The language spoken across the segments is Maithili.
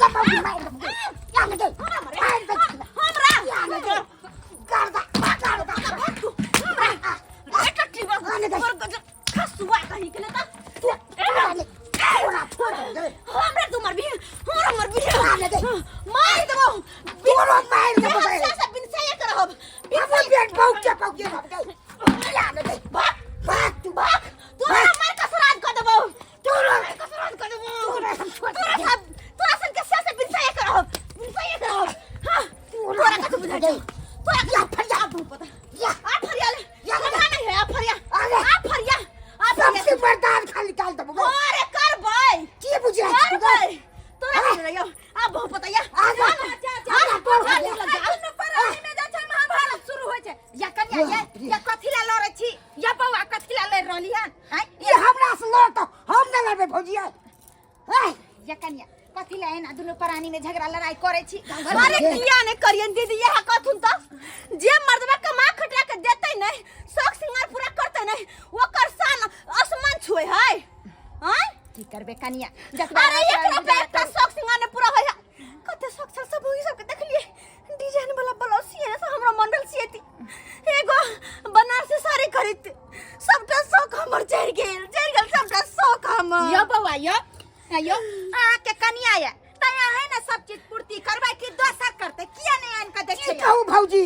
ये बाबू मार दे या ने दे मार दे हमरा या ने दे कर दा कर दा भाग तू हमरा ए टट्टी बाबू आने दे। तोर गजब खसुआ कहीं के लेता तू ने थोड़ा थोड़ा दे हमरा तू मरबी हमरा मरबी आने दे। मार देबो तोरो मार देबो से सब बिन से करब हम पेट बहुत के पाउ के बाबू या ने दे भाग भाग तू भाग तू हमरा मार के सराद कर देबो तोरो मार के सराद कर देबो तोरा हम छोड़ तोरा सब तोरा सन के से बिन से करब बिन से करब हां तोरा कथु बुझाइ छौ तोरा या फरिया आ पता या आ फरिया ले या सभा नहीं है आ फरिया अरे। आ फरिया आ फरिया सबसे मर्दान खाली निकाल देबो अरे करबै की बुझे करबै तोरा की रहियो आ बहु पता या आ जा। आ आ जा, जा परानी में जाइ छै महाभारत शुरू होइ छै या कन्या ये या कथी ला लड़ै छी या बौआ कथी ला लड़ रहली हन आँय? ये हमरा से लड़ तो हम न लड़बे भौजी आय या कन्या कथी ला एना दुनू प्राणी में झगड़ा लड़ाई करै छी गाँव घर में? अरे किया ने करियन दीदी यह कहथुन त जे मर्दवा कमा खटा के देतै नहीं शौक सिंगार पूरा करतै नहीं ओकर सान आसमान छुए है आँय की करबे कन्या जतबा अरे रात एकरा पे गुजारा एकटा करू। शौक सिंगार ने पूरा होय कते शौक छल सब ओही सबके देखलिए डिजाइन वाला ब्लाउज सिए से हमरा मंडल सिएती एगो बनारसी साड़ी खरीद सबटा शौक हमर चढ़ि गेल चढ़ि गेल सबटा शौक हमर यो बौआ यो यो अहाँ के कन्या ये त अहाँ ने सब चीज पूर्ति करबै कि दोसर करतै किया नहि आनि कऽ की देखै कहू भौजी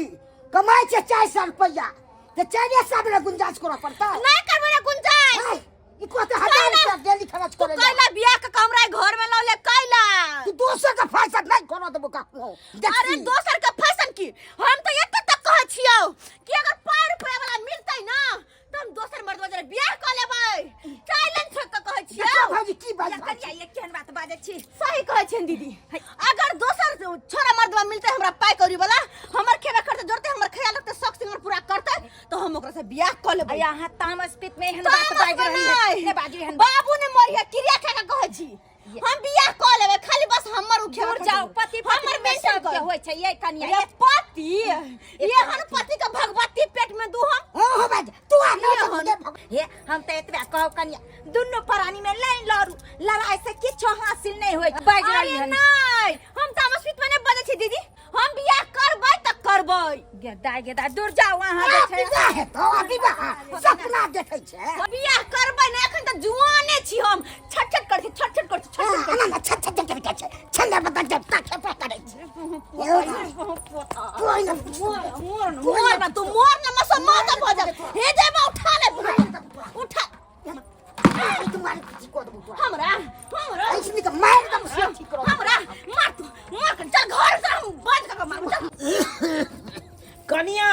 कमाइ छै 400 रुपैआ तऽ 400 ने गुंजाइश करऽ पड़तै नहीं करबै रे गुंजाइश आय, ई कहते 1000 रुपया डेली खर्च तू करे ला। कैला बियाह के हमरा घर में लौले कैला तू दोसर के फैशन नहीं कोनो देबो कखनो अरे दोसर के फैशन की हम तो एते तक कहै छियौ कि अगर 5 रुपया वाला मिलतै ना तो हम दोसर मर्दवा जरे बियाह कऽ लेबै चैलेंज छोड़ के कहै छियौ देखो भौजी की बात या कन्या ये केहन बात बाजै छी सही कहै छियन दीदी अगर दोसर छोरा मर्दवा मिलतै हमरा पाइ कौड़ी वाला हमर खेबे करतै जोड़तै हमर ख्याल रखतै शौक सिंगार पूरा करतै तो हम ओकरा से बियाह कऽ लेबै अरे अहाँ तामस पित में एहन बात तामस बाजि रहली बनाइ। हन नहि बाजू एहन बात। बाबू ने मरिया क्रिया खा के कहै छी हम बियाह कऽ लेबै खाली बस हमर उ दूर जाओ पति हमर पत्नी में मेंशन सबके कर होइ छै ये कन्या ये पति ये हन पति के भगवती पेट में दू हम हो हो बाज तू आ न तो दे भग हे हम तऽ एतबे कहब कन्या दुनू प्राणी में लाइन लड़ू लड़ाई से किछो हासिल नहीं होइ छै। बाजि अरे रहली हन नहीं हम तामस पित में नहीं बजै छी दीदी हम बियाह करबै तऽ करबै गेदा गेदा दूर जाओ अहाँ जे आ छै विवाह हेतौ आ विवाह सपना देखै छै बियाह करबै ने एखन तऽ जुआने छी हम छट छट करै छी छट छट करै छी छट छट हाँ, ना छत छत छत छत छल्ला बता जब तक खेपा करै छै कोई ना मोर मोर ना तू मोर ना मसो मौत भऽ जा हे जेबा उठा ले उठा तुम्हारे किसी को दबो हमरा हमरा ऐसे के मार दम से ठीक करो हमरा मार तू मार के चल घर से हम बंद कर के मार चल कनिया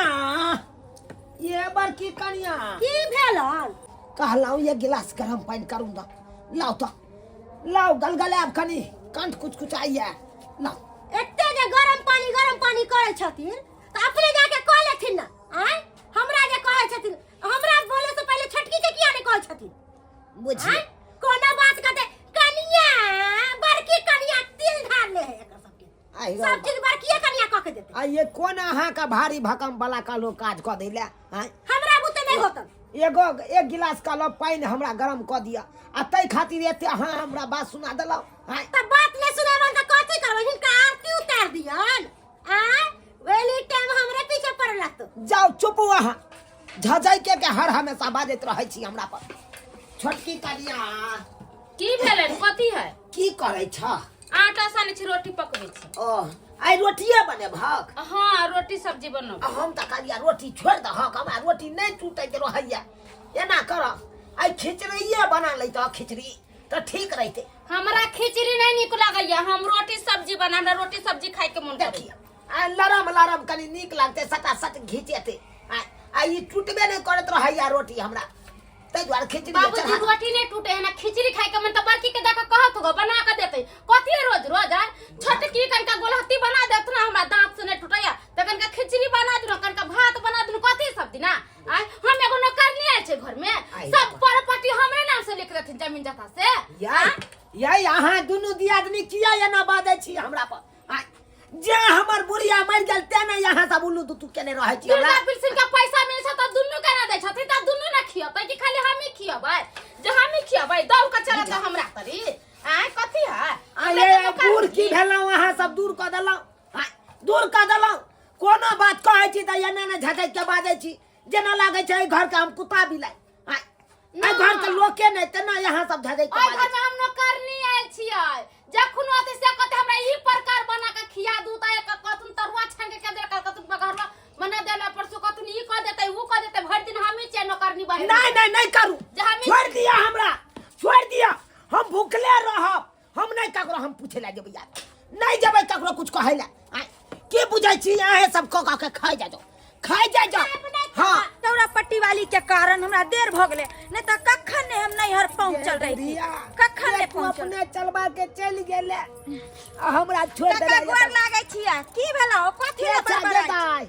ये बड़की कनिया की भेल हन कहलहुँ एक गिलास गरम पानि करू ना लाउ तो लाउ गलगलायब कनी कंठ कुछ कुछ आइए लाउ एते जे गरम पानी गरम पानी करै छथिन तऽ अपने जाके कऽ लेथिन ना आँय हमरा जे कहै छथिन हमरा बोले से पहिले छोटकी के किया नहीं कहै छथिन बुझी आँय कोनो बात कहते कनिया बड़की कनिया तिल धार ले है एकर सबके आइ रौ सब चीज बड़कीए कनिया कऽ के देते आ ये कोन अहाँके भारी भकम वाला कहलो काज कऽ दै लए आँय हमरा बुते नहीं होतन एगो एक गिलास कहलो पानि हमरा गरम कऽ दिअ आ ताहि खातिर एते अहाँ हमरा बात सुना देलहुँ आँय त बात नहीं सुनेबन त कथी करबै हिनका आरती उतार दियन आँय वेली टाइम हमरे पीछे पड़े लगतो जाउ चुप अहाँ झझै के के हर हमेशा बाजैत रहै छी हमरा पर छोटकी कनिया की भेलै कथी है की करै छ आटा सानै छी रोटी पकबै छी ओ आइ रोटिए बनेबहक हाँ रोटी सब्जी बनब आ हम तऽ कहलियै रोटी छोड़ि दहक हमरा रोटी नहि टूटैत रहैया एना कर आइ खिचड़िए बना लैतह खिचड़ी तऽ ठीक रहितै हमरा खिचड़ी नहीं नीक लागैया हम रोटी सब्जी बना हमरा रोटी सब्जी खाय के मन करे देखिए आ लरम लरम कनि नीक लागतै सटासट घिचेतै आ आ ई टूटबे नहि करैत रहैया रोटी हमरा ताहि दुआरे खिचड़ी बाबूजी चढ़ा रोटी नहीं टूटे है ना खिचड़ी खाए के मन तो बड़की के देख कहत होगा बना के देते कथी है रोज रोज आय छोटकी कनका गोलहत्ती बना देत ना हमरा दांत से नहीं टूटैया त कनका खिचड़ी बना दिनो कनका भात बना दिनो कथी सब दिना आय हम एगो नौकरनी आयल छै घर में आई सब प्रॉपर्टी हमरे नाम से लिख देथिन जमीन जथा से यार यार अहाँ दुनू दियादनी किया एना बाजै छी हमरा पर आय, जे हमर बुढ़िया मरि गेल ते ने यहाँ सब उल्लू दुतू केने रहै छी हमरा दुर्गा पिलसिन के पैसा मिल छै त दुनू के ना दै छथिन त दुनू ना खियबै कि खाली हमही खियबै जे हमही खियबै दौड़ के चलत हमरा तरी आय कथी है आ ये बूढ़ की भेलहुँ अहाँ सब दूर कऽ देलहुँ आँय, दूर कऽ देलहुँ कोनो बात कहै छी तऽ एना ने झटकि के बाजै छी जेना लागै छै एहि घरके हम कुत्ता बिलाइ आँय, एहि घरके लोके नहि तेना अहाँ सब झटकि के ओहि बाजै घर में हम नौकरनी आयल छियै जखन होते से कहते हमरा ई प्रकार बना के खिया दू त एक कथुन तरुआ छान के दे कथुन बघरवा बना देला परसों कथुन ई कह देते ऊ कह देते भर दिन हम ही छियै नौकरनी छी। बहन नहीं नहीं नहीं करू जे हमी- छोड़ दिया हमरा छोड़ दिया हम भूखले रहब हम नहीं ककरो हम पूछे ला जेबै यार नहीं जेबै ककरो कुछ कहै ला आँय, की बुझै छी अहें सब कऽ कऽ के खाइ जा जाओ खाइ जा जाओ हाँ तोरा पट्टी वाली के कारण हमरा देर भ गेलै नहीं तऽ कखन ने हम नैहर पहुंचल रही बुढ़िया, कखन ने तू पहुंचल अपने चलबा के चलि गेले आ हमरा छोड़ काका देले गोर लागै छियै की भेलौ कथी के ला छा गे बड़बड़ाइ दाइ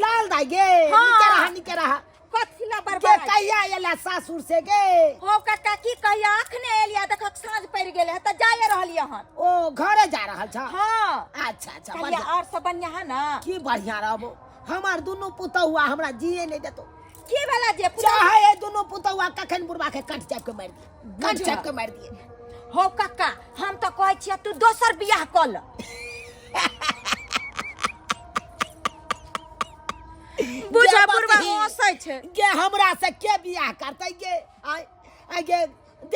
लाल दाइ गे हाँ। निके रहा निके रहा कथी ला के बड़बड़ाइ कहिया एला सासुर से गे हो काका की कहिया अखने एलिया देखक साँझ पड़ि गेलै हँ तऽ जाए रहलियै हन ओ घरे जा रहल छ हाँ अच्छा अच्छा कहिया बढ़िया और सब बढ़िया है ना की बढ़िया रहबो हमार दुनू पुतहुआ हमरा जिए नहीं देतो की भेला जे पुतहु चाहे ये दुनू पुतहुआ कखन बुढ़वा के कट चाप के मारि दिए कट चाप के मारि दिए हो काका हम तऽ कहै छियै तू दोसर बियाह कऽ ल बुझा गे बुढ़वा बतही, हँसै छै गे हमरा से के बियाह करतै गे आय आय गे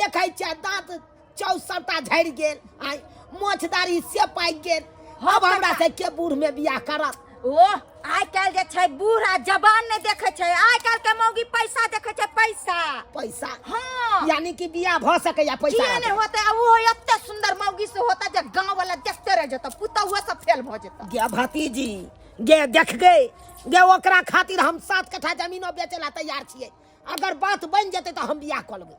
देखै छियै दाँत चौ सबटा झड़ि गेल आय मोछ दाढ़ी से पाकि गेल अब हमरा से के बूढ़ में बियाह करत ओ आइ काल्हि जे छै बूढ़ आ जवान नहि देखै छै आइ काल्हि के मौगी पैसा देखै छै पैसा पैसा हाँ यानी कि बियाह भऽ सकैया पैसा किया नहि होतै आ ओहो एते सुंदर मौगी से होता जे गांव वाला देखते रह जेतौ पुतहुओ सब फेल भऽ जेतौ गे भतीजी गे देख गे गे ओकरा खातिर हम 7 कट्ठा जमीनो बेचे ला तैयार छियै अगर बात बनि जेतै तऽ हम बियाह कऽ लेबै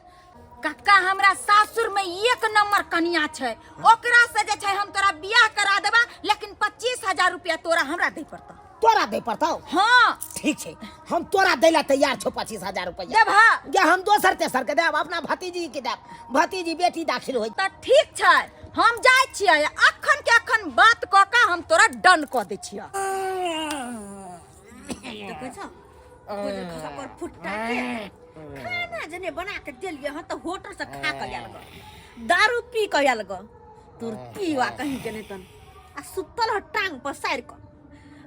कक्का हमरा सासुर में एक नंबर कनिया छै ओकरा से जे छै हम तोरा बियाह करा देबा लेकिन 25,000 रुपया तोरा हमरा दे पड़तौ तोरा दे पड़तौ हाँ ठीक छै हम तोरा दै ला तैयार छौ 25,000 रुपया देबहा गे हम दोसर तेसर के देब अपना भतीजी के देब भतीजी बेटी दाखिल होई तऽ ठीक छै हम जाइ छियै अखन के अखन बात कऽ के हम तोरा डन कऽ दै छियै देखै छौ गोजर खसा पर फुट्टा के खाना जने बना के देलियै हँ तऽ होटल से खा के आयल ग दारू पी के आयल ग तोर पीवा कहीं के नहि तन आ सुतल ह टांग पसारि कऽ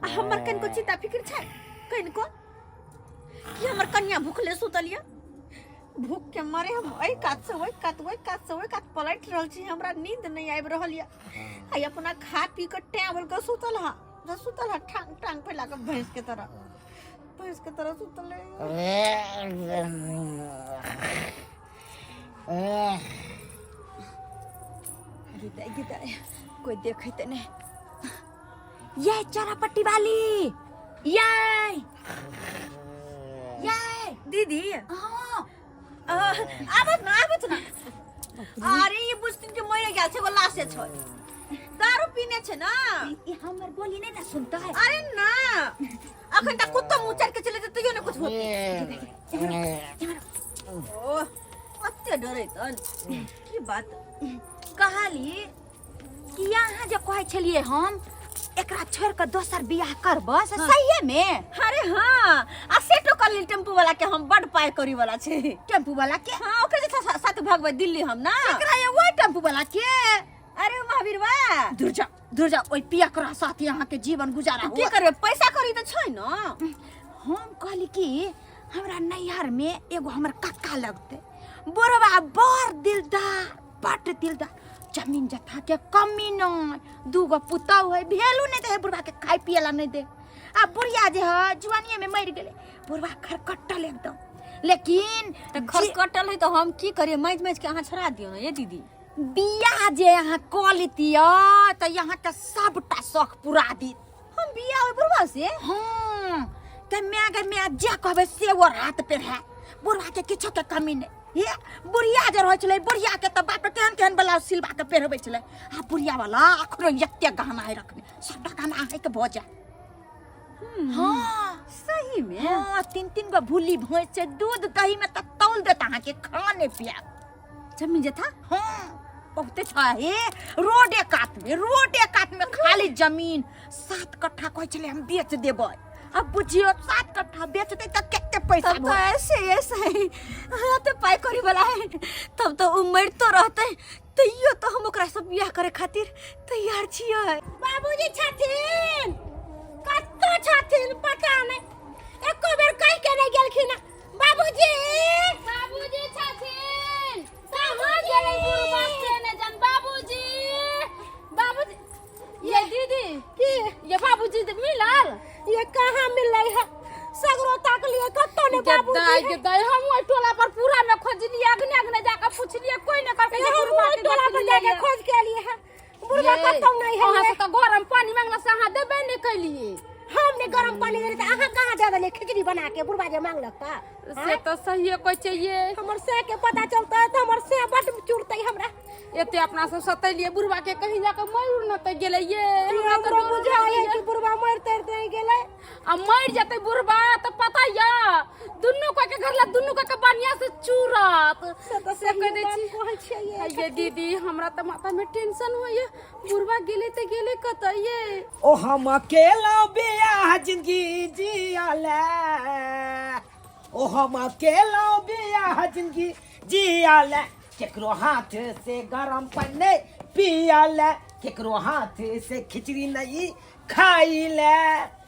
आ हमर कनिको चिंता फिक्र छै कनिको कि हमर कनिया भूखले सुतल यऽ भूख के मारे हम एहि कात से ओहि कात ओहि कात से ओहि कात पलटि रहल छी हमरा नींद नहि आबि रहल यऽ आ अपना खा पी के टेबल के सुतल हा सुतल हा टांग टांग फैला के भैंस के तरह भैंस के तरह सुतल है गीता गीता कोई देखे तो नहीं ये चारा पट्टी वाली ये ये दीदी हाँ आबत ना आबत ना अरे ये बुझथिन के मरे गेल छै एगो लाशे छै दारू पीने छै ना ये हमर बोली नहीं ना सुनता है अरे ना अखन तक कुत्तो मुंह चढ़ के चले जेतै तैयो ने कुछ होतै ओ अते डरे तन की बात कहली कि अहाँ जे कहै छलियै हम एकरा छोड़ के दोसर बियाह करब से सहिए में अरे हाँ आ सेटो कर लेल टेम्पू वाला के हम बड पाय करी वाला छै टेम्पू वाला के हाँ ओकरे जे साथ भगबै दिल्ली हम ना एकरा ये वही टेम्पू वाला के अरे महावीरवा दूर जा दूर जा ओइ पिया करा साथ यहाँ के जीवन गुजारा की करबै पैसा करी तऽ छै न हम कहली कि हमरा नैहर में एगो हमर कक्का लगते बुढ़वा बड़ दिलदार बड़ दिलदार जमीन जथा के कमी नहीं दूगो पुतहु है भेलू नहीं दे है बुढ़वा के खाए पिए ला नहीं दे आ बुढ़िया जे है जुआनिए में मर गेले बुढ़वा खरकट्टल एकदम लेकिन तऽ खरकटल है तऽ हम की करियै माजि माजि के अहाँ छोड़ा दियौ ने ये दीदी बियाह जे अहाँ कऽ लेतियै तऽ अहाँके सबटा शौक पूरा देत हम बियाह ओहि बुढ़वा से हाँ तऽ माय गे माय जे कहबै से ओ हाथ पे है बुढ़वा के किछो के कमी नहि हे बुढ़िया जे रहै छलै बुढ़िया के तऽ बाप रे केहन केहन ब्लाउज सिलबा के पहिरबै छलै आ बुढ़िया वाला अखनो एते गहना है रखने सबटा गहना अहाँके भऽ जाय हाँ सही में हाँ तीन तीन गो भूली भैंस छै दूध दही में तऽ तौल देत अहाँके खाने पियाब जमीन जथा हाँ बहुते छै हे रोडे कात में रोडे कात में खाली जमीन 7 कट्ठा कहै छलै हम बेच देबै अब बुझियो 7 कट्ठा बेचतै तऽ कते पैसा तब तो ऐसे ऐसे ही हाँ तो पाई करी वाला है तब तो उ मरतो रहते तैयो तो हम ओकरा से बियाह करे खातिर तैयार छियै। बाबूजी छथिन, कतऽ छथिन पता नहि, एको बेर कहि के नहि गेलखिन। बाबूजी, बाबूजी छथिन, कहाँ गेलै बुढ़बा से ने जान। बाबूजी, बाबूजी, ये दीदी की ये बाबूजी मिलल? ये कहाँ मिललै है, सगरो ताकलिए कतौ ने बाबूजी। दाई के दाई, हम ओइ टोला पर पूरा में खोजलिए, अगने अगने जाके पूछलिए, कोई ने कहलकै जे हम बुढ़बा ओहि के टोला पर देखलिए। जाके खोज के एलिए है, बुढ़बा ये, कतौ नहीं है। अहाँ से तो गरम पानी मांगला से अहाँ देबे नहीं कैलिए। हम ने गरम पानी देले तऽ अहाँ कहाँ दे देलिए खिचड़ी बना के बुढ़बा जे मांगलक तऽ? से तो सहिए कहै छै ये। हमर से के पता चलतै तऽ हमर से बड चुरतै हमरा। एते अपना सब सतैलिए बुढ़बा के, कहीं जाके मर न त गेलै ये। हमरा तऽ हमरो डर बुझाइ है लागैया। कि बुढ़बा मरि तरि नहि गेलै। आ मर जेतै बुढ़बा तऽ पता या दुनू कोई के घर ला दुनू कोई के बढ़िया से चूरत। से तऽ से कह दै बात छी। कहै छियै ये। ये दीदी, हमरा तऽ माथा में टेंशन होइया, बुढ़बा गेलै तऽ गेलै कतऽ ये? ओ हम अकेला बियाह जिंदगी जियाले, ओ हम अकेला बियाह जिंदगी जियाले, केकरो हाथ से गरम पानी नहीं पियाले, केकरो हाथ से खिचड़ी नहीं खाइले।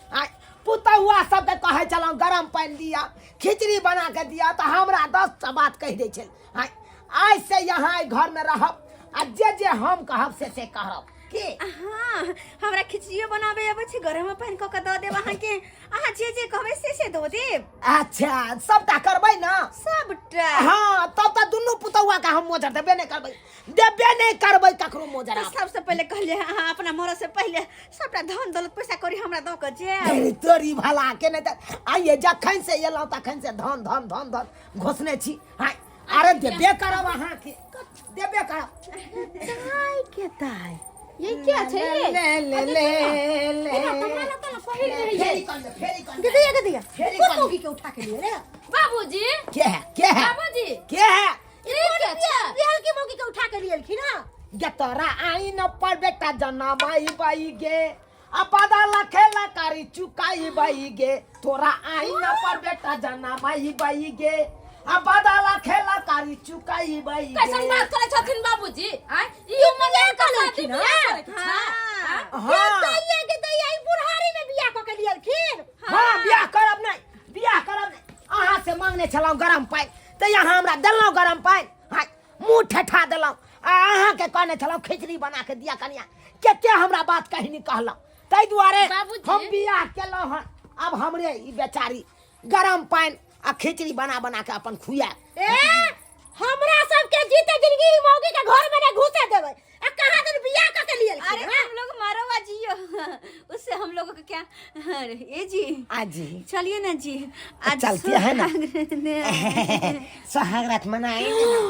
आ पुतहुआ सबके कहै छलहुँ गरम पानि दिया, खिचड़ी बना के दिया, तऽ हमरा 10 टा बात कहि दै छल। आइ आइ से यहाँ एहि घरमे रहब आ जे जे हम कहब से से करब की? हाँ, हमरा खिचड़ियो बनाबे अबै छै, गरम पानि कऽ के दऽ देब अहाँके, अहाँ जे जे कहबै से से दऽ देब। अच्छा, सबटा करबै ने? सबटा। हाँ, तब तऽ दुनू पुतहुआ के हम मोजर देबे नहि करबै, देबे नहि करबै ककरो मोजर। तऽ सबसँ पहिले कहलियै अहाँ अपना मरऽ से पहिले सबटा धन दौलत पैसा कौड़ी हमरा दऽ कऽ जायब। अरे तोरी भला के, नहि तऽ आइए जखन से एलहुँ तखन से धन धन धन धन घोसने छी। हाँ, अरे देबे करब, अहाँके देबे करब। दाइ के दाइ, ये क्या छै ये? ले ले ले ले। पहिर रही है। फेरी कर ले, फेरी कर ले। दीदी, ये दीदी, फेरी कोन कर ले। मौगी के उठा के लिए रे? बाबूजी। के है, के है? बाबूजी। के है? ई क्या छै? बिहार के मौगी के उठा के लिए ना। गे तोरा आइन पर बेटा जना माई बाई गे, अपदा लखेला कारी चुकाई बाई गे, तोरा आइन पर बेटा जना माई बाई गे, अपदा लखेला कारी चुकाई बाई गे। कैसन बात करै छथिन बाबूजी? आय ई उम्र में शादी बियाह करै के छै? हाँ। हाँ। दैया के दैया, ई बुढ़ारी में बियाह कऽ के लियलखिन। हाँ, बियाह करब नहीं, बियाह करब नहीं। अहाँ से मांगने छलहुँ गरम पानि तऽ यहाँ हमरा देलहुँ गरम पानि, हाँ, मुँह ठेठा देलहुँ। आ अहाँके कहने छलहुँ खिचड़ी बना के दिया कनिया, कते हमरा बात कहि नहि कहलहुँ, ताहि दुआरे बाबूजी। हम बियाह केलहुँ हन। आब हमरे ई बेचारी गरम पानि आ खिचड़ी बना बना के अपन खुआ। ए, हमरा सबके जीते जिंदगी ई मौगी के घर में नहीं घुसे देबै, आ कहाँ दिन बियाह कऽ के लियलखिन। अरे हाँ? हम लोग मारो जियो, उससे हम लोगों को क्या? अरे, ए जी। आजी। चलिए ना जी, आज चलती है ना? सुहाग- सुहाग रात मनाएंगे ना।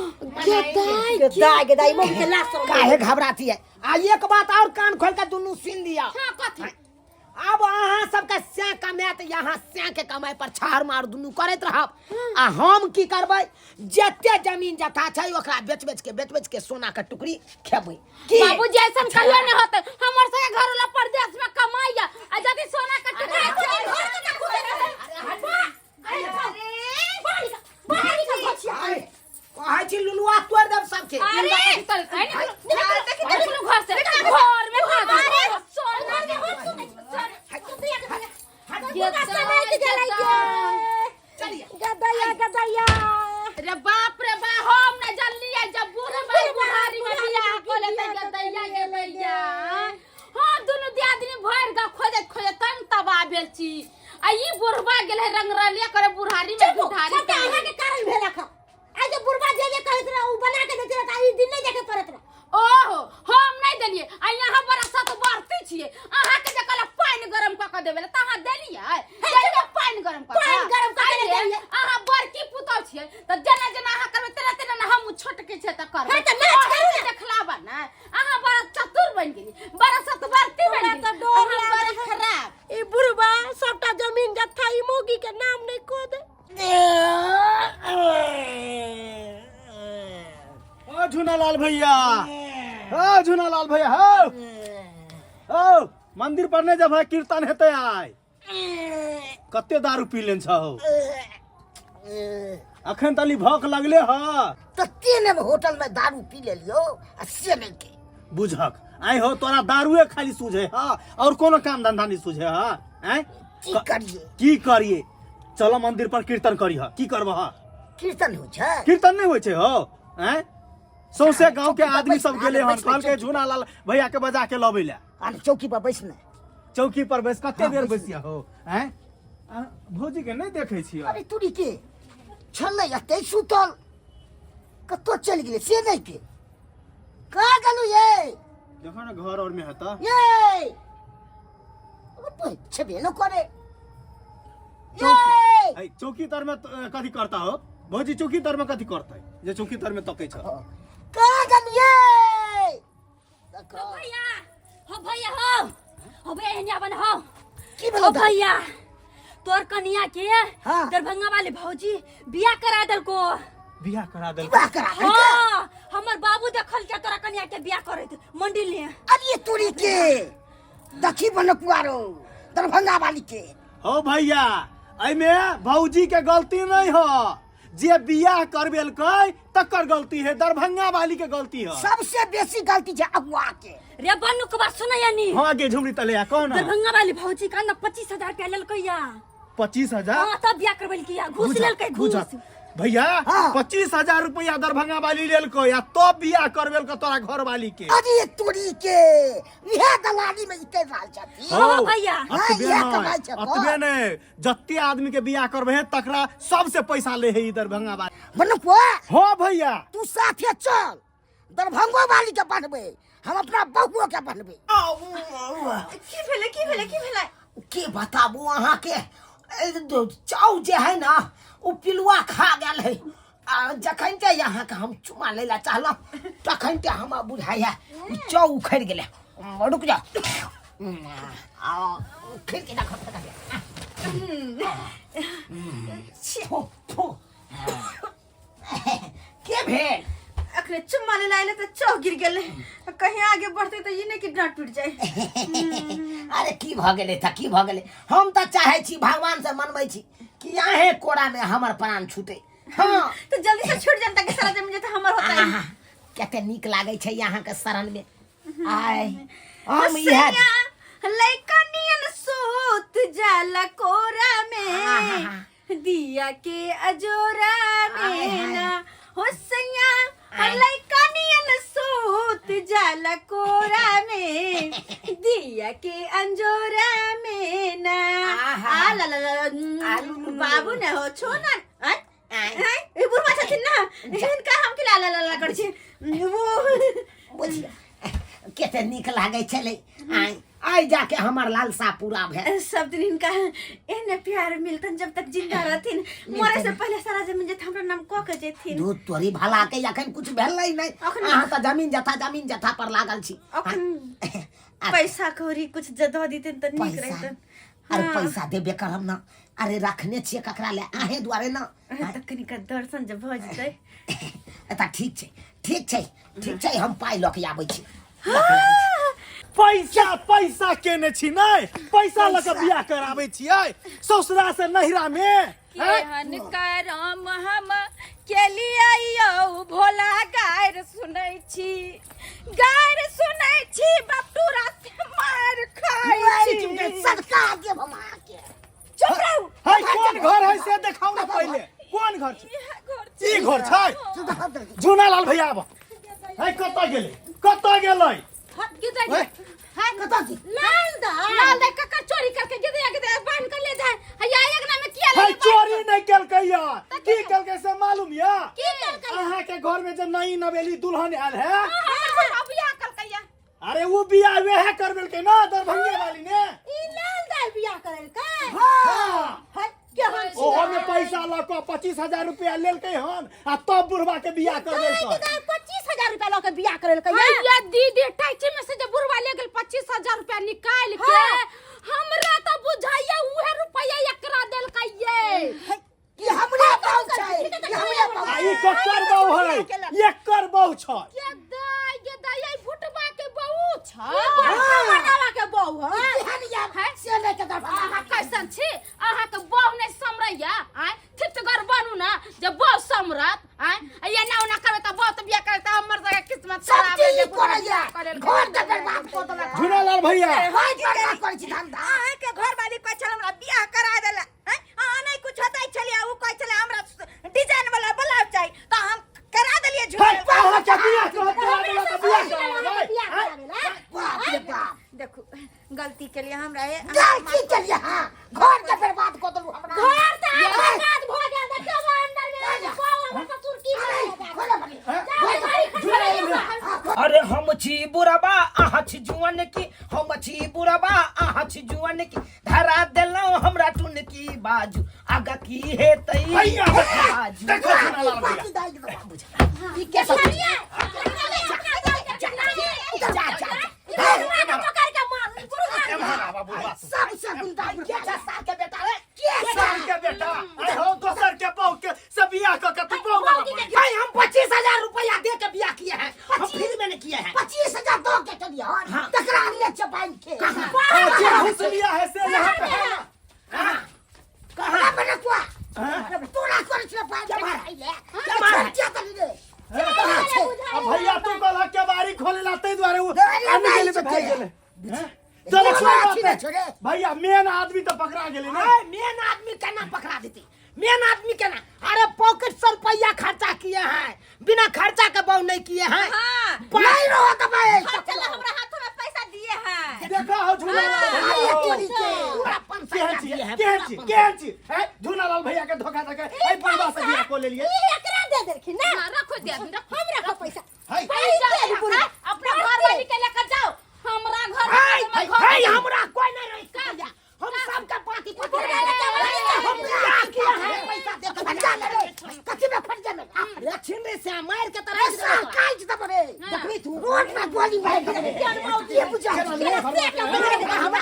गदाई गदाई, मौगी के लाश सब। काहे घबराती है? आ एक बात और कान खोल के दुनू सुन लिया। हाँ, कथी? अब अहाँ सबके सैं कमायत, यहाँ सैं के कमाइ पर छाड़ मार दुनू करैत रहब, आ हम की करबै? जते जमीन जथा छै ओकरा बेच बेच के, बेच बेच के सोना के टुकड़ी खेबै की? बाबूजी, ऐसन कहियो नहीं होते। हमर सबके घर वाला परदेश में कमाइया आ जदि सोना के टुकड़ा आय, कहै छी लुलुआ तोड़ि देब सबके। अरे निकल, निकल, निकल घर से, घर में भाग सोना के। चलिए। गदैया गदैया। रे बाप रे बा, हम न जानलिए जब बूढ़ भाई बुढ़ारी में बियाह कर लेते। गदैया गदैया, हाँ, दुनू दियादनी भरि गाँव खोजैत खोजैत तंग तबाह भेल छी, आ ई बुढ़बा गेल है रंगरलिया करे बुढ़ारी में बुढ़ारी। सबटा अहाँके कारण भेलक हँ। आइ जे बुढ़बा जे जे कहैत रहे ओ बना के दैत रहे तऽ ई दिन नहि देखे पड़ैत रहे। ओहो, हम नहीं देलिए, आ यहाँ बड़ा सत बढ़ती छिए। अहाँ के जे कहला पानि गरम कऽ के देबै तऽ अहाँ देलिए? देलिए पानि गरम कऽ के? पानि गरम कऽ के आइये, देलियै। अहाँ बड़की पुतहु छियै तऽ जेना जेना अहाँ करबै तेना तेना ने हम छोटकी छियै तऽ करबै। हँ, तऽ नाच करू ने। देखलाबा ने, अहाँ बड़ा चतुर बनि गेली, बड़ा सतवर्ती बनि हमरा गेली। तऽ डर अहाँ लागै बड़ा है। खराब। ई बुढ़बा सबटा जमीन जत्था ई मौगी के नाम नहि कऽ दे। ओ झूनालाल भैया, ओ झूनालाल भैया, हो ओ मंदिर पर नहीं जब है कीर्तन हेतै आइ। कते दारू पी लेन छहो? अखन तली भौक लगले ह। तऽ के ने होटल में दारू पी लेलियो आ से नहीं के। बुझक आइ हो, तोरा दारुए खाली सूझे ह और कोनो काम धंधा नहीं सूझे ह। आइ की करिए? की करिए? चलो मंदिर पर कीर्तन करी ह। की करब ह? कीर्तन होइ छै? कीर्तन नहीं होइ छै हो। आइ सौंसे गांव के चौकी पर आदमी बैस सब ने, गेले हन, बैस ने, कहलकै चौकी झूना लाल भैया के बजा के लबै ले। अरे चौकी पर बैस ने। चौकी पर बैस कते हाँ, देर बैस। बैसिया हो? आँय आ, भौजी के नहीं देखै छियै? अरे तुरी के छलै एते सुतल, कतौ चलि गेलै से नहि के। कहाँ गेलू ये? देखो ने घर और में हेता। ये छेबे न करे ये। ऐ, चौकी तर में कथी करता हो भौजी? चौकी तर में कथी करतै जे चौकी तर में तकै छ? कहाँ गेलू ये? हो भैया, हो भैया, हो हो भैया, एहने बन हो। की भेलौ हो दाइ? भैया, तोर कनिया के हाँ। दरभंगा वाले भौजी बियाह करा देलको। बियाह करा देलको? विवाह करा देलकै? हाँ, हमर बाबू देखल के तोरा कनिया के बियाह करैत मंदिर में। अरे तोरी के दखी बनकुआरो दरभंगा वाली के। हो भैया, एहिमे भौजी के गलती नहीं हो, जे बियाह करबेलकै तकर गलती है, दरभंगा वाली के गलती है। सबसे बेसी गलती छै अगुआ के। रे बन्नू के बात सुनैया नी? हाँ गे झुमरी तले कौन? दरभंगा वाली भौजी का ना 25,000 रुपया लेलकै या। 25,000? हाँ, तब बियाह करबेलकै या, घूस लेलकै घूस। भैया हाँ। 25,000 रुपया दरभंगा वाली लेलको या तब बियाह करबेलको तोरा घर वाली के। अरे तोरी के इहे दलाली में इते रहल छथिन। हाँ, भैया। हाँ, अतबे इहे नहीं, कमाइ छै अतबे नहीं, जते आदमी के बियाह करबे है तकरा सबसे पैसा ले है ई दरभंगा वाली। बनकुआ। हाँ भैया। तू साथे चल, दरभंगो वाली के बनबे, हम अपना बहुओ के बनबे। की भेलै, की भेलै, की भेलै? के बताबू अहाँ के, चाउ जे है ना ओ पिलुआ खा गेल है। आ जखन ते अहाँ के हम चुमा लै ला चाहलहुँ तखन ते हमरा बुझाइया ई चाउ उखड़ि गेलै। रुक जा, आ उखड़ि के देखो। थो थो के भेल? अखने चुम्मा ले आइले तऽ चौ गिर गेलै, कहीं आगे बढ़ते तऽ ई नहि कि डाँट टूट जाए। अरे की भऽ गेलै तऽ की भऽ गेलै? हम तऽ चाहै छी, भगवान से मनबै छी कि अहें कोरा में हमर प्राण छूटे। हाँ तऽ जल्दी से छूट जाए ताकि सारा जमीन जथा हमर होता है। आहा, कते नीक लागै छै अहाँके शरण में। आय हम इएह लइका नियन सूत जाला कोरा में, दिया के अजोरा में ना हो सैया, लइका नियन सूत जाला कोरा में, दिया के अंजोरा में ना। आ ला ला ला, बाबू ने हो छो ना। आय आय, ई बुढ़वा छथिन ना, हिनका हम खिला ला ला ला करै छी वो। बुझिया कते नीक लागै छलै। आय आइ जाके हमर लालसा पूरा भेल। सब दिन हिनका एहने प्यार मिलतन जब तक जिंदा रहथिन। मरे से पहले सारा जमीन जथा हमरा नाम कऽ के जेथिन। दूध तोरी भला के अखन कुछ भेलै नहि। अहाँ तऽ जमीन जथा जमीन जथा पर लागल छी। अखन पैसा कौड़ी कुछ दऽ दितन तऽ नीक पैसा? रहितन। अरे पैसा देबे करब ना। अरे रखने छियै ककरा ले? अहें दुआरे ना। तऽ कनिका दर्शन जे भऽ जेतै। तऽ ठीक छै, ठीक छै, ठीक छै, हम पाइ लऽ के आबै छी। पैसा पैसा केने छी नै, पैसा लऽ के बियाह कराबै छियै ससुरा से नहिरा में। केहन करम हम केलियै यौ भोला, गारि सुनै छी, गारि सुनै छी, बटूरा से मार खाइ छी। सदका देब हम अहाँके। चुप रहू। है कोन घर है से देखाउ ने पहिले, कोन घर छै? ई घर छै? झूना लाल भैया आब है कतऽ गेलै, कतऽ गेलै? गिदे कतऽ छी? लाल दा, लाल दा ककर चोरी करके गिदे गिदे बांध कर ले जाए हैया अंगना में किया है ले? चोरी नहीं केलकै या, की केलकै से मालूम या? की केलकै? अहाँ के घर में जे नई नवेली दुल्हन आयल है। हां, बियाह केलकै या। अरे वो बियाह वएह करबेलकै ना दरभंगे वाली ने। ई लाल दाल बियाह करेलकै? हाँ। है केहन छी? ओहो में पैसा लऽ कऽ 25,000 रुपया लेलकै हन आ तब बुढ़वा के बियाह करबेलकै। 25,000 रुपया लऽ के बियाह करेलकै? हैया दीदी, टैची में से जे बुढ़वा ले गेल 25,000 रुपया निकाल के, हमरा तो बुझाइया उहे रुपया एकरा देलकै ये। कि हमरे बहु छै, कि हमरे बहु। आ ई ककर बहु है? एकर बहु छै। ये दाई, ये दाई, ई भुटबा के बहू छै। बनावा के बहू है। केहन या से नहि के दरभंगा। अहाँ कैसन छी? अहाँ के बहू नहीं समरैया? आय थितगर बनू ना जे बहू देलक। झूनालाल भैया भाई बर्बाद करै छी धंधा। अहाँके घर वाली कहै छल हमरा बियाह करा देला हैं? अहाँ नहि कुछ होतै छलियै, उ कहै छलै हमरा डिजाइन वाला ब्लाउज चाही तऽ हम करा देलियै हे, झूला। अहाँ के बियाह कहत करा देला तऽ बियाह करा देबै। बियाह करावे ला बाप रे बाप। देखू गलती के लिए हमरा हे गलती के लिए हाँ घर के बर्बाद कऽ देलू हमरा। घर तऽ आब बर्बाद भऽ गेल देखियौ अंदर में पाव हमर ससुर की अरे हम छी बुढ़बा अहाँ छी जुअन की, हम छी बुढ़बा अहाँ छी जुअन की, धरा देलहुँ हमरा टुन की बाजू आगा की हेतै भैया, बाजू। देखो झूनालाल भैया। ई के सब जा जा जा एम्हर आबा बुढ़बा। सबसे गुंडा के छै सार के बेटा रे के सार के बेटा आइ हो दोसर के बहू के से बियाह कऽ के तू बहू वाला बनि गेल। भाई हम 25,000 रुपया दे के बियाह किए हैं, हम फ्री में नहीं किए हैं। 25,000 दो के चलिए हाँ। तकरा ले चपाइन के हाँ, जे घुस लिया है से यहाँ पे है ना। कहाँ बने कुआ हाँ? तोरा कर छे पाइन के भाई ले क्या मार है? क्या तली रे अब भैया तू कहला के बारी खोले ला ताहि दुआरे उ अरे आदमी नहीं गेलै तऽ भागि छोड़े। गेलै। हैं? चलो छोड़े, कोई बात छोड़े, नहीं। छोड़े। भैया मेन आदमी तो पकड़ा गेलै ना। अरे मेन आदमी केना पकड़ा देती, मेन आदमी केना? अरे पॉकेट से रुपया खर्चा किए हैं, बिना खर्चा के बहु नहीं किए हैं। हाँ नहीं रहो तो भाई खर्चा ला हमरा हाथों में पैसा दिए हैं। देखा हो झूनालाल भैया अरे हो। तोरी के पूरा 500 केहन दिए छी हैं। केहन छी केहन छी हैं? झूनालाल भैया के धोखा दे के एहि बुढ़बा से बियाह कऽ लेलियै। एकरा दे देलखिन ना। हाँ, रखो दे आदमी, रखो। हम रखो पैसा। है पैसा अपना घर वाली के लेकर जाओ, हमरा घर हाय हमर घर हाय हमरा कोई नहीं रही सकैया, हम सबके पाती पाती हम बियाह किए हैं पैसा दे के। फट जा ले रे कथी में फट जा ले अरे छिन रे से मार के तरह ऐसा काज दब रे देखबी तू रोड में गोली मार दे ये बुझा हमरा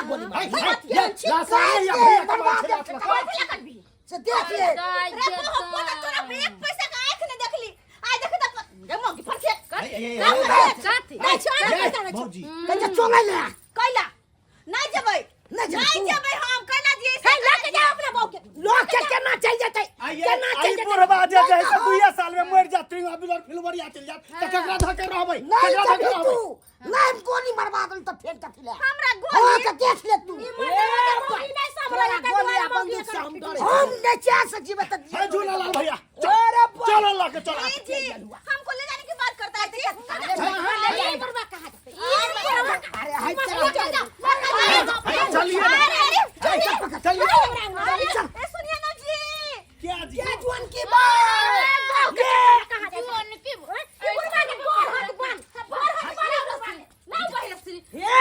गोली मार। लाशा नहीं या भैया के मार छे लाश लगा। से देख ले रे बहु पोता तोरा पे एक पैसा का आंख ने देखली आइ देख त रे मौगी फरसे कर कथी? नहीं छोड़ पैसा नहीं भौजी कहे चोंगा ले कैला नहीं जेबै नहीं जेबै नहीं तू। जेबै हम कैला दिए हे लेके जाओ अपना बहू के। लोग के केना चल जेतै, आइए केना चल आई जेतै? बुढ़बा जे जे से दुइये साल में मरि जात अभी फिलवरिया चलि जात तऽ ककरा धऽ के रहबै, नहीं ककरा धऽ के जबी रहबै? तू नहीं गोली मरवा दल तो फेंक कथी ले हमरा हाँ गोली के देख ले तू ई मर्दाना के मौगी नहीं संभरल तोरा गोली आ बंदूक से हम डरे। हम नहीं चाह सकी बता हे झूलालाल भैया अरे बाप। चलो लऽ के चलो। जी जी हमको ले जाने की बात करता है जी। ई बुढ़वा कहाँ जेतै? ई बुढ़वा कहाँ अरे हाय चल चल भैया चलिए ना। अरे हे, चलिए। अरे ए सुनिए ना जी क्या जी के जुअन की बात कहाँ जेतै? ई बुढ़वा के गोर हाथ बान्ह, गोर हाथ बान्ह। लाओ बहिन श्री। हे,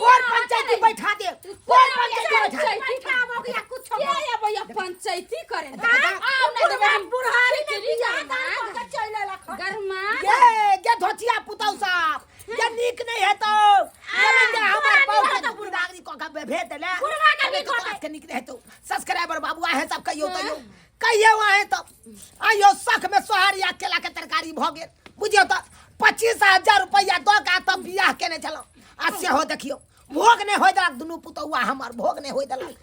कोन पंचायती बैठा दे, कोन पंचायती बैठा दे? बैठा मौगी या कुछो के अबैया पंचायती करे? आओ ना बुढ़वा देबै हम बुढ़ारी में खिचड़ी बियाह गरमा। दान कऽ के चलि एलक हन। गरमा। ये गे धोतिया पुतौ साहब ये नीक नहीं है तो ये नहीं जे हमर बुढ़ा बहू के नीक होतौ, बुढ़ागरी कऽ के भेज देले। बुढ़वा के अरे नीक तो होतै। के नीक नहीं हेतौ। सब्सक्राइबर बाबू आहे सब कहियो तैयो कहियो आहे तो आइयो सख में सोहारी आ केला के तरकारी भऽ गेल बुझियौ तऽ 25,000 रुपया दऽ के तब बियाह केने छलहुँ आ सेहो देखियौ भोग नहि होय देलक दुनू पुतौआ हमर भोग नहि होय देलक।